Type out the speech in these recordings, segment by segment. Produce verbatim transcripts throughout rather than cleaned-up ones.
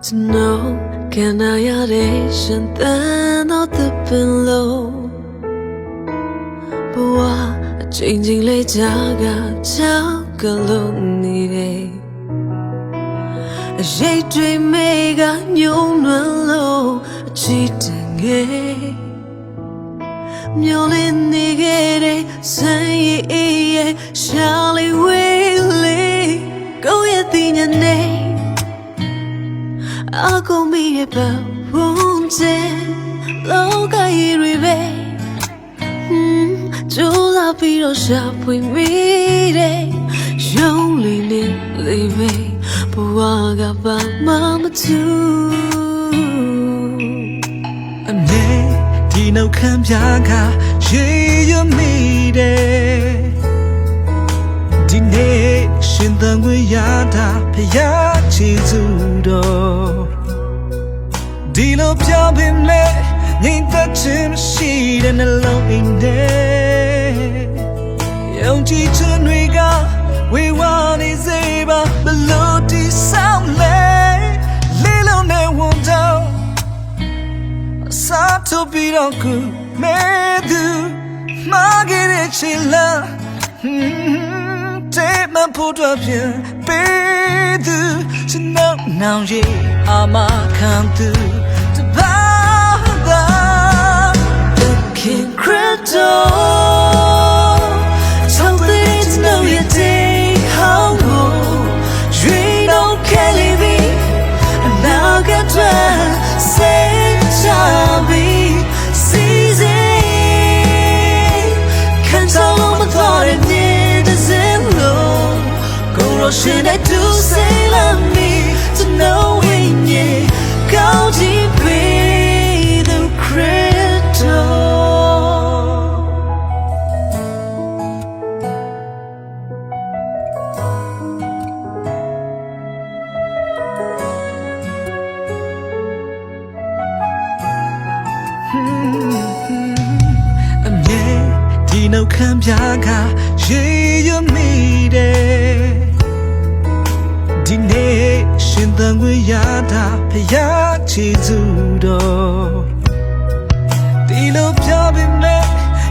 ကျွန်တော်ကန္တာရတဲ့ရှင်သန်သောသစ်ပင်လိုဘဝအချိန်ချင်းလေးကြာကချောက်ကလို့နေတယ်အရိပ်တွေမေ့ကညှိုးနွမ်းလို့အချစ်တငယ်မျောလင်းနေခဲ့တဲ့ဆန်းရည်အေးရဲ့ရှာလေဝေးလေးကိုယ့်ရဲ့သင်ညာနဲ့ အကုန်မိတဲ့ပတ်ဝန်းကျင်လောကကြီးတွေပဲကြိုးစားပြီးတော့ရှာဖွေမိတဲ့ရုံးလေးနဲ့လေးပဲဘဝကဘာမှမထူး အမြဲဒီနှုတ်ခမ်းပြားကရေရမိတယ်ဒီနေ့ရှင်သန်ခွင့်ရတာဖျားချီးသူတော်ဒီလိုပြောပေမဲ့ငြိမ်သက်ခြင်းမရှိတဲ့နှလုံးအိမ်ထဲယုံကြည်ခြင်းတွေကဝေဝါနေစေပါဘလို့တည်ဆောင်လဲလေးလုံးနဲ့ဝန်တော့အစားထိုးပြီးတော့ခုမဲသူမှားခဲ့တဲ့ခြေလမ်း တဲမှတ်ဖို့အတွက်ပြန်ပေးသူကျွန်တော်နောင်ရေအမခံသူတပါးသာသခင်ခရစ်တော်ထုတ်ပေးကျွန်တော်ရဲ့တေဟောင်းကိုရွေးတော့ခဲလေပြီအနာဂတ်အတွက်စိတ်ချပြီးစီစဉ်ခံစားလို့မသွားတဲ့နေ့တစ်စင်းလို့ကိုယ်တော်ရှင်နဲ့တူစိတ်လမ်းမီကျွန်တော်ဝိညာဉ်ကောင်းကြီးပေးသူခရစ်တော် အမြဲဒီနှုတ်ခမ်းပြားကရေရမိတယ်ဒီနေ့ရှင်သန်ခွင့်ရတာဖျားချီးသူတော်ဒီလိုပြောပေမဲ့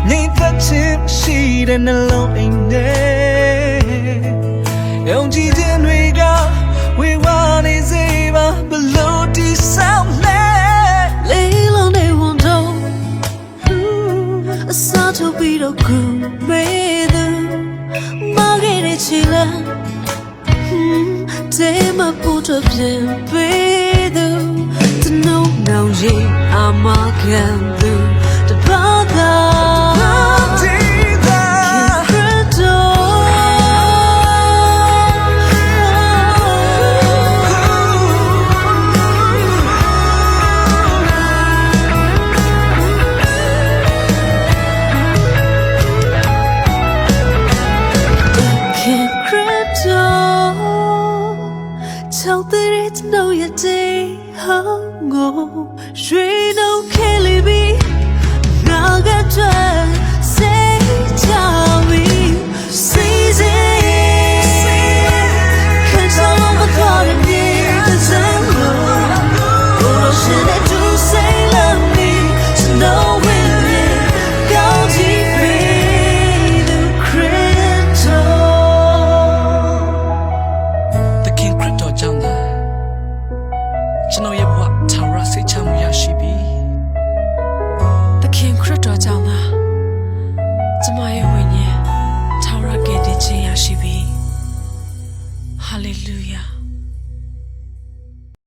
ငြိမ်သက်ခြင်းရှိတဲ့နှလုံးအိမ်နဲ့ယုံကြည်ခြင်းတွေကဝေဝါနေစေပါဘလို့တည်ဆောင်လဲလေးလုံးနဲ့ဝန်တော့အစားထိုးပြီးတော့ခုမေးသူမခဲ့တဲ့ခြေလမ်းတဲမဖို့တော့ပြန်ပေးသူတနုံနောင်ရင်အမခံသူတပါးသာဒေသခရစ်တော် ခင်ခရစ်တော်ခြောက်သွေ့တဲ့ကျွန်ုပ်ရဲ့တေဟောင်းကိုရွှေနှုတ်ခဲလေပြီငါကအတွက်စိတ်ချပြီစီစဉ်ခံစားလို့မသွားတဲ့နေ့တစ်စင်းလို့ကိုယ်တော်ရှင်နဲ့တူစိတ်လမ်းပြီးကျွန်တော်ဝိညာဉ်ကောင်းကြီးပေးသူခရစ်တော်သခင်ခရစ်တော်ကြောင့်သာကျွန်တော်ရဲ့ဘဝထာဝရစိတ်ချမှုရရှိပြီသခင်ခရစ်တော်ကြောင့်သာကျမရဲ့ဝိညာဉ်ထာဝရကယ်တင်ခြင်းရရှိပြီဟာလေလုယာ